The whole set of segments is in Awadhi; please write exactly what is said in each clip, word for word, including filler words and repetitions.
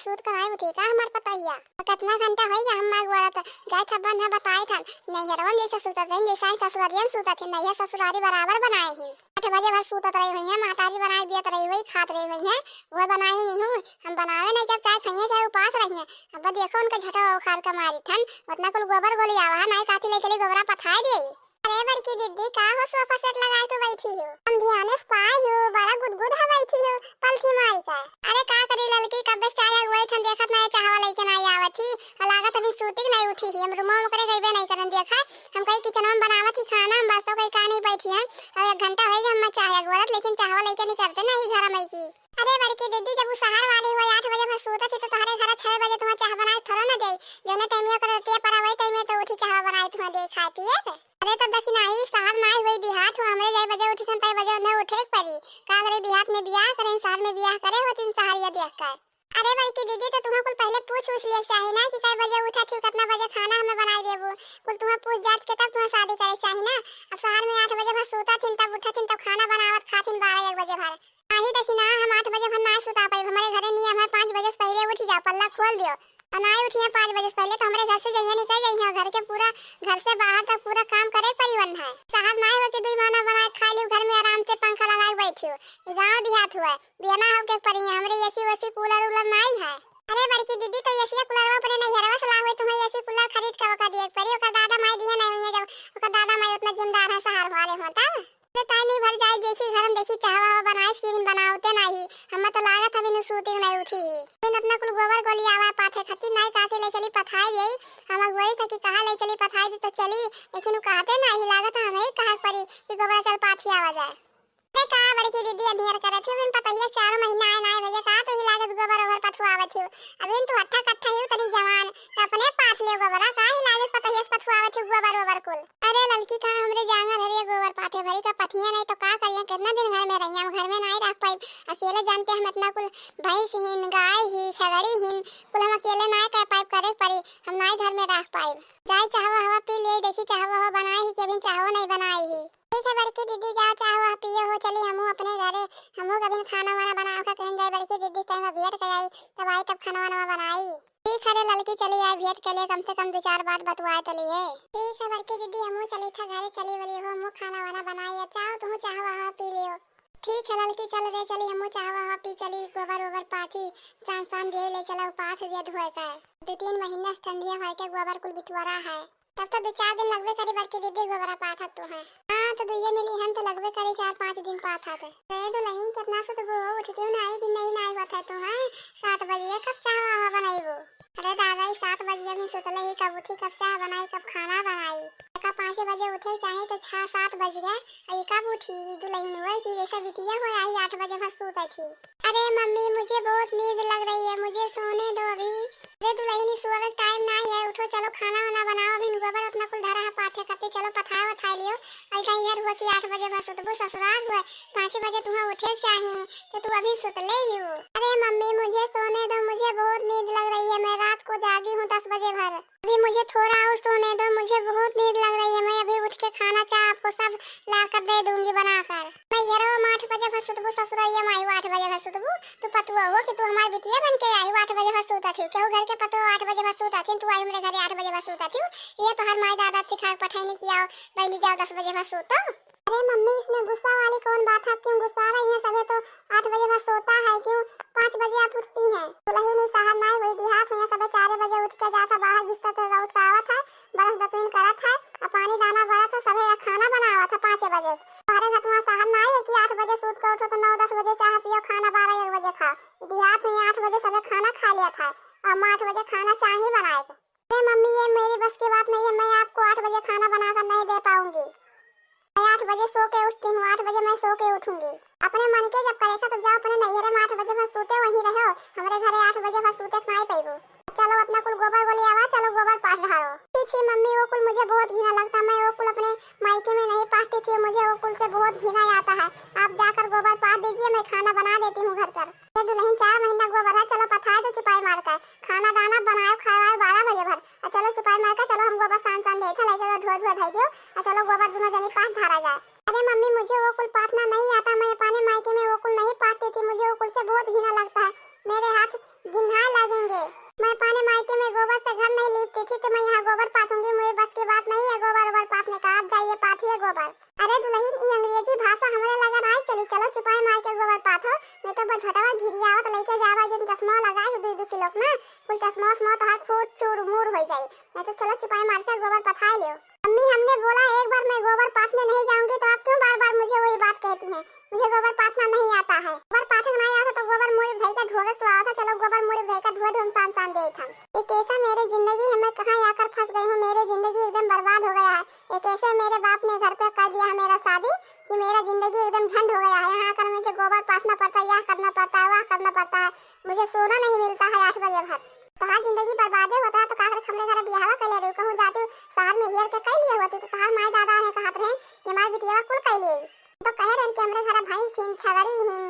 सूत के नाई उठी का हमार पतोहिया? केतना घंटा होइगा हम माई गोरत, गए था बन है बताए था, नैहरवा में जैसे सूतत रही, जैसे आई ससुरारिया में सूतत ही, नैहर ससुरारी बराबर बनाए ही। आठ बजे भर सूतत रही हुई है, महतारी बनाए दियत रही हुई, खात रही हुई है, वो बनाए ही नहीं हूँ। हम बनावे नहीं जब चाहे खइए चाहे उपास रहिए। अब देखो उनके झटवा उखाड़ के मारी थन, उतना कुल गोबर गोली आवा है, नाई काठी ले चली गोबरा पथाए दे। अरे बड़की दीदी, का हो सोफा सेट लगाए तू बैठी हो? हम ध्यान से पाए हो, बड़ा गुदगुद है बैठी हो, पलथी मारी का। अरे का करी ललकी, कब्बे से चाय अगुआई थन, देखत ना चाहवा लइके ना आवत ही, और लागत अभी सूती के नहीं उठी ही। हम रूमवा में करे गइबे नहीं करन, देखा हम कहीं किचनवा में बनावत ही खाना, हम बरसों कहीं का नहीं बैठी हैं, और एक घंटा होइगा हम चाय अगुआरत, लेकिन चाहवा लइके नहीं करते ना ही घर में की। अरे बड़की दीदी, जब उ शहर वाली हो आठ बजे भर सूतत ही तो तोहरे घर छह बजे तुम्हें चाह बनाए थोड़ा ना देई, जौने टाइम ये करती है पर वही टाइम में तो उठी चाह बनाए तुम्हें दे खाए पिए के। अरे तो देखी नाही, शहर नाही हुई देहात हो, हमरे जाए बजे उठी थन तय बजे न उठे के परी। का करे देहात में बियाह करें, शहर में बियाह करे होतिन शहर ये देख कर। अरे बड़की दीदी, तो तुम्हें कुल पहले पूछ उछ लिए चाही ना कि कै बजे उठा थी, कितना बजे खाना हमें बनाए देबू, कुल तुम्हें पूछ जात के तब तुम्हें शादी करे चाही ना। अब शहर में आठ बजे भर सूता थिन, तब उठा थिन, तब खाना बनावत खाथिन बारह एक बजे भर। नाही देखी ना, हम आठ बजे भर ना सुता पाई। हमारे घरे नियम है, पाँच बजे से पहले उठ जाओ, पल्ला खोल दियो। और ना उठिए पाँच बजे से पहले तो हमारे घर से जाइए, निकल जाइए। घर के पूरा, घर से बाहर तक पूरा काम करे परिवन है। शहर ना हो कि दुई माना बनाए खा लियो, घर में आराम से पंखा लगाए बैठियो। ये गाँव देहात हुआ है, बियाना हो के पड़ी है, हमरे एसी वेसी कूलर उलर नहीं है। अरे बड़की दीदी, तो एसी कूलर वो अपने नैहरवा से लावे, तुम्हें एसी कूलर खरीद के ओका दिए के पड़ी, ओकर दादा माई दिए नहीं हुई है, जब ओकर दादा माई उतना जिम्मेदार है शहर वाले हों तब। तो ताई नहीं भर जाए, देखी घर में देखी चाहवा हवा बनाए, स्क्रीन बनावते नाही। हमें तो लागत अभी नु सूती नहीं उठी ही। फिर अपना कुल गोबर गोली आवा पाथे खत्ती नाई कासे ले चली पथाई दे। हम अगुआई था कि कहाँ ले चली पथाई दे तो चली, लेकिन वो कहते नाही, लागत हमें ही कहा पड़ी कि गोबर चल पाथी आवा जाए। अरे का बड़की दीदी अनियर करत हो, बिन पतहिया चार महीना आए ना आए भैया, का तो ही लागत गोबर ओबर पथुआवत हो। अबिन तू हट्ठा कट्ठा ही तनी जवान, तो अपने पाथ ले गोबरा, का ही लागत पतहिया से पथुआवत हो गोबर ओबर कुल। अरे ललकी, का हमरे जांगर हरे गोबर पाथे भरी का पथिया नहीं तो का करिए, कितना दिन घर में रहिए, हम घर में नहीं रह पाइब। अकेले जानते हम इतना कुल भैंस हिन, गाय ही, छगड़ी हिन, कुल हम अकेले नहीं कर पाइब, करे पड़ी, हम नहीं घर में रह पाइब। जाए चाहवा हवा पी ले, देखी चाहवा हवा बनाए ही कि अभी चाहवा नहीं बनाए ही। ठीक है बड़की दीदी, जा चाहवा पियो हो, चली हमहू अपने घरे, हमहू कभी खाना वाना बनाओ का कहन जाए बड़की दीदी से, हम वेट कराई, तब आई तब खाना वाना बनाई। ठीक है रे ललकी, चली आई, वेट के लिए कम से कम दो चार बात बतुआए तो लिए। ठीक है बड़की दीदी, हमहू चली था घरे, चली बोली हो, हमहू खाना वाना बनाई, अब जाओ तुम चाहवा हवा पी लियो। ठीक है ललकी, चल रे, चली हमहू चाहवा हवा पी, चली गोबर ओबर पाथी, चांद चांद दिए ले चला, उपास दिया धोए का है। दो तीन महीना से ठंडिया भर के गोबर कुल बिटुआरा है। तब तो दो चार दिन लगबे करी बड़की दीदी गोबरा पाथत तू है। हाँ, तो दुइये मिली हन तो लगबे करी चार पाँच दिन पाथत। अरे दुलहिन, कितना से तो वो उठती हूँ, नाई भी नहीं, नाई होता तू है। सात बजे कब चाह वाह बनाई वो? अरे दादा, ई सात बजे अभी सुतले ही, कब उठी, कब चाह बनाई, कब खाना बनाई? एका पाँचे बजे उठे चाहे तो छह सात बज गए, और ये कब उठी? ई दुलहिन हुए कि जैसे बिटिया हो आई, आठ बजे भर सूत थी। अरे मम्मी, मुझे बहुत नींद लग रही है, मुझे सोने दो अभी। अरे दुलहिन, ई सुबह का टाइम ना है, उठो, चलो खाना वाना बनाओ। अभी गोबर अपना कुल धरा है पाथे खाते, चलो पथाए वथाए लियो। ऐसा यार हुआ कि आठ बजे बस उठबो, ससुराल हुआ, पाँच बजे तुम्हें उठे के चाही, तो तू अभी सुतले ही हो। अरे मम्मी, मुझे सोने दो, मुझे बहुत नींद लग रही है, मैं रात को जागी हूँ दस बजे भर। अभी मुझे थोड़ा और सोने दो, मुझे बहुत नींद लग रही है, मैं अभी उठ के खाना चाह आपको सब ला कर दे दूंगी बनाकर। मैं ये रो, हम आठ बजे भर सुतबू ससुरैया माई, आठ बजे भर सुतबू। तू पतुआ हो कि तू हमार बिटिया बन के आई, आठ बजे भर सूता थी। केहू घर के पतुआ आठ बजे भर सूता थी, तू आई हमरे घरे आठ बजे भर सूता थी। ये तोहर माई दादा सिखा के पठैनी कि आओ बहनी जाओ दस बजे भर सूतो। अरे मम्मी, इसमें गुस्सा वाली कौन बात है? आप क्यों गुस्सा रही हैं? सभी तो आठ बजे भर सोता है, क्यों पाँच बजे आप उठती हैं? दुलहिन, ई सहर नाई हुई देहात हुई, सभी चारे बजे उठ के जाता बाहर बिस्तर से उठ के आवत है, ब्रश दतुइन करत है, और पानी दाना भरत है, सभी खाना बनावत है पाँचे बजे। तोहरे घर तुम्हारा सहर नाई है कि आठ बजे सूत के उठो तो नौ दस बजे चाह पियो, खाना बारह एक बजे खाओ। ई देहात हुई, आठ बजे सभी खाना खा लिया था, और हम आठ बजे खाना चाही बनाए के। अरे मम्मी, ये मेरी बस की बात नहीं है, मैं आपको आठ बजे खाना बनाकर नहीं दे पाऊंगी। मैं आठ बजे सो के उठती हूँ, आठ बजे मैं सो के उठूंगी। अपने मन के जब करेगा तब जाओ अपने नैहरे में आठ बजे भर सूते वहीं रहो, हमरे घरे आठ बजे भर सूते के नाई पैबू। चलो अपना कुल गोबर गोली आवा, चलो गोबर पाथ ढारो। छी छी मम्मी, वो कुल मुझे बहुत घिना लगता, मैं वो कुल अपने मायके में नहीं पाथती थी, मुझे वो कुल से बहुत घिना आता है। आप जाकर गोबर पाथ दीजिए, मैं खाना बना देती हूँ घर पर। ये दुलहिन, चार महीना गोबर है, चलो पथाए दो चुपाई मार कर। खाना दाना बनाओ, खाए वाए बारह बजे भर। और चलो चुपाई मार कर चलो, हम गोबर सान सान देते, ले चलो धोए धोए धई दियो। और चलो गोबर दोनों जनी पाथ ढारा जाए। अरे मम्मी, मुझे वो कुल पाथना नहीं आता, मैं अपने मायके में वो कुल नहीं पाथती थी, मुझे वो कुल से बहुत घिना लगता है, मेरे हाथ गिन्हाए लगे। मार के गोबर पाथो, नहीं तो वो झटवा घिरियावत लेके जावा, जन चश्मा लगाए हो दू दू किलो के ना, कुल चश्मा उश्मा तोहार फूट चूर मूर हो जाई। नहीं तो चलो चुपाई मार के गोबर पथाई लियो। मम्मी, हमने बोला एक बार मैं गोबर पाथने नहीं जाऊंगी, तो आप क्यों बार बार मुझे वही बात कहती हैं? मुझे गोबर पाथना नहीं आता है। गोबर पाथे के नहीं आता तो गोबर मूड़ी धई के धोवे के तो आवत है। चलो गोबर मूड़ी धई के धोए दो, हम शाम शाम देत हम। ये कैसा मेरी जिंदगी है, मैं कहाँ आकर फंस गई हूँ, मेरी जिंदगी एकदम बर्बाद हो गया है। ये कैसे मेरे बाप ने घर पे कर दिया है मेरा शादी कि मेरा जिंदगी एकदम झंड हो गया है। यहाँ आकर मुझे गोबर पाथना पड़ता है, यह करना पड़ता है, वह करना पड़ता है, मुझे सोना नहीं मिलता है आठ बजे भर। तोहार जिंदगी बर्बादे होता है तो का करे हमरे घर बियाहवा कर ले रही, कहूँ जाती शहर में हेर के कर लिए होती तो तोहार माई दादा ने कहत रहे कि हमारी बिटिया कुल कर लिए। तो कहे रहन कि हमरे घर भैंस हिन, छगड़ी हिन,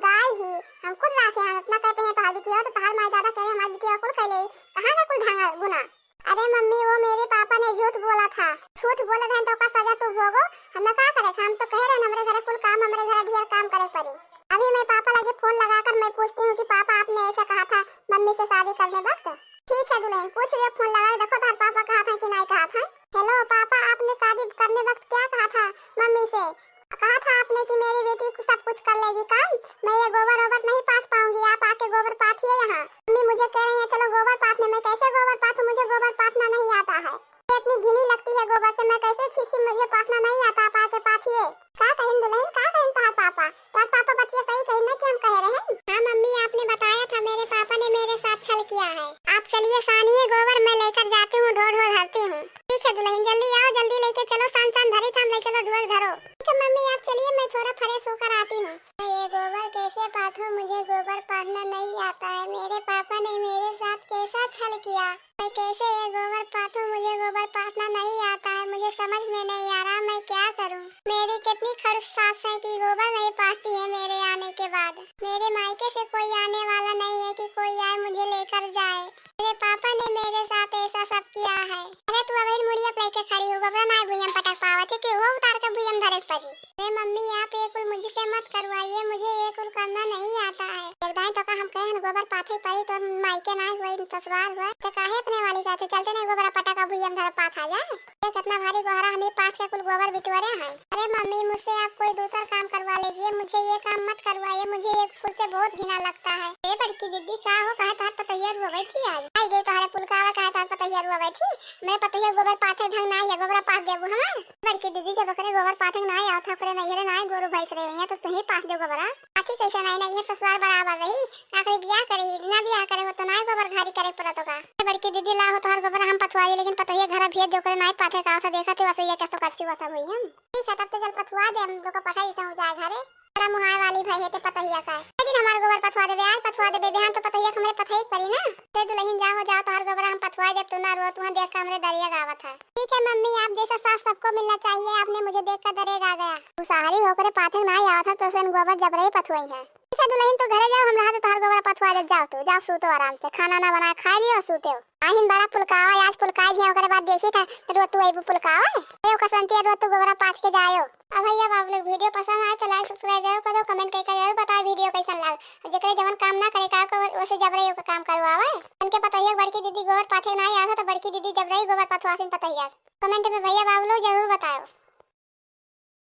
गाय ही, हम कुल राखे हैं, इतना कह पे हैं तोहार बिटिया, तो तोहार माई दादा कह रहे हमारी बिटिया कुल कह ले, कहाँ का कुल ढांगा गुना? अरे मम्मी, वो मेरे पापा ने झूठ बोला था। झूठ बोले रहन तो का सजा तू भोगो, हम का करे, हम तो कह रहे हैं हमरे घर कुल काम, हमरे घर ढेर काम करे पड़ी। अभी मैं पापा लगे फोन लगाकर मैं पूछती हूँ कि पापा आपने ऐसा कहा था मम्मी से शादी करने वक्त? ठीक है दुल्हन, पूछ लियो, फोन लगा के देखो तोहार पापा कहा था कि नहीं कहा था। हेलो पापा, आपने शादी करने वक्त क्या कहा था मम्मी से? कहा था आपने कि मेरी बेटी सब कुछ कर लेगी काम, मैं ये गोबर ओबर नहीं पाथ पाऊंगी, आप आके गोबर पाथिए यहाँ। मम्मी मुझे कह रही है चलो गोबर पाथने, मैं कैसे गोबर पाथूं, मुझे गोबर पाथना नहीं आता है, मुझे इतनी घिनी लगती है गोबर से, मैं कैसे, छी छी, मुझे पाथना नहीं आता, आप आके पाथिए। का कहिन दुल्हन, का कहिन तोहार पापा? तोहार पापा बतिया सही कहिन ना कि हम कहे रहन? हाँ मम्मी, आपने बताया था मेरे पापा ने मेरे साथ छल किया है। आप चलिए सानिए गोबर, मैं लेकर जाती हूँ, ढो ढो धरती हूँ। ठीक है दुल्हन, जल्दी आओ, जल्दी लेके चलो, सान सान धरी थाम ले चलो, ढोल धरो। ठीक है मम्मी, आप चलिए, मैं थोड़ा फ्रेश होकर आती हूँ। मैं ये गोबर कैसे पाथूँ, मुझे गोबर पाथना नहीं आता है, मेरे पापा ने मेरे साथ कैसा छल किया। मैं कैसे ये गोबर पाथूँ, मुझे गोबर पाथना नहीं आता है, मुझे समझ में नहीं आ रहा, मैं क्या करूँ। मेरी कितनी खड़ूस सास है कि गोबर नहीं पाथती है मेरे आने के बाद। मेरे मायके से कोई आने वाला नहीं है कि कोई आए मुझे लेकर जाए। मेरे पापा ने मेरे साथ ऐसा सब किया है। अरे तू अबहिन मुड़िया पे लेके खड़ी हो, गोबरा नाय भुइयम पटक पावत है कि वो उतार के भुइयम धरे के पड़ी। अरे मम्मी, आप ये कुल मुझसे मत करवाइए, मुझे ये कुल करना नहीं आता है। एक दाई तो का हम कहे हन गोबर पाथे पड़ी तो मायके नाय हुए, ससुराल हुए, तो काहे अपने वाली जाते, चलते नहीं गोबरा पटक भुइयम धर पाथा जाए। ये कितना भारी गोहरा हमें पास के कुल गोबर बिटोरे हैं। अरे मम्मी, मुझसे आप कोई दूसरा काम करवा लीजिए, मुझे ये काम मत करवाइए, मुझे ये फूल से बहुत घिना लगता है। ए बड़की दीदी, का हो, काहे तोहार पतोहिया रुआवै थी आज? आई गई तोहरे पुलकावा, काहे तोहार पतोहिया रुआवै थी? मैं पतोहिया गोबर पाथे ढंग ना है, गोबरा पाथ देबू हमार? बड़की दीदी, जब ओकरे गोबर पाथे ना आवत है, ओकरे नैहरे ना गोरू भैंस रहे हुई हैं, तो तुही पाथ दे गोबरा। पाथी कैसे नहीं, नहीं है ससुराल बराबर रही, आखिरी बियाह करे, इतना बियाह करे हो तो ना गोबर घारी करे पड़त होगा। ए बड़की दीदी, ला हो तोहार गोबर हम पथवा दी, लेकिन पतोहिया घर भेज दे, ओकरे नाई पाथे का, ओसे देखा थे, वैसे ये कैसे कच्ची वसा हुई हम। ठीक है, तब तो चल पथुआ दे, हम लोग का पढ़ाई से हो जाए घरे। बड़ा मुहाय वाली भाई है ते पतहिया का। एक दिन हमार गोबर पथुआ देबे, आज पथुआ देबे, बिहान तो पतहिया के हमरे पथई परी ना। ते दुल्हन जाओ, जाओ, तोहार गोबर हम पथुआ देब, तू ना रो, तुहाँ देख के हमरे दरिया गावत है। ठीक है मम्मी, आप जैसा सास सबको मिलना चाहिए, आपने मुझे देख कर दरिया गा गया। तू साहरी होकरे पाथे ना आवत है, तो सेन गोबर जबरई पथुआई है। ठीक है दुल्हन, तू घरे जाओ, हम रहा तो तोहार गोबर पथुआ देब, जाओ तू, जाओ सूतो आराम से, खाना ना बनाए, खा लियो, सूते हो। आहिन बड़ा पुलकावा, आज पुलकाई दिया, ओकरे बाद देखी था, रोतू अइबू पुलकावा। ए, ओकर संतिया रोतू गोबरा पाथ के जायो। अब भैया बाबू लोग video पसंद आए तो like subscribe जरूर करो, comment करके जरूर बताओ video कैसन लाग। जेकरे जवन काम ना करे का को, ओसे जबरई ओकर काम करवावे। उनके पतोहिया बड़की दीदी गोबर पाथे ना आया था तो बड़की दीदी जबरई गोबर पथवासिन पतोहिया। Comment में भैया बाबू लोग जरूर बताओ।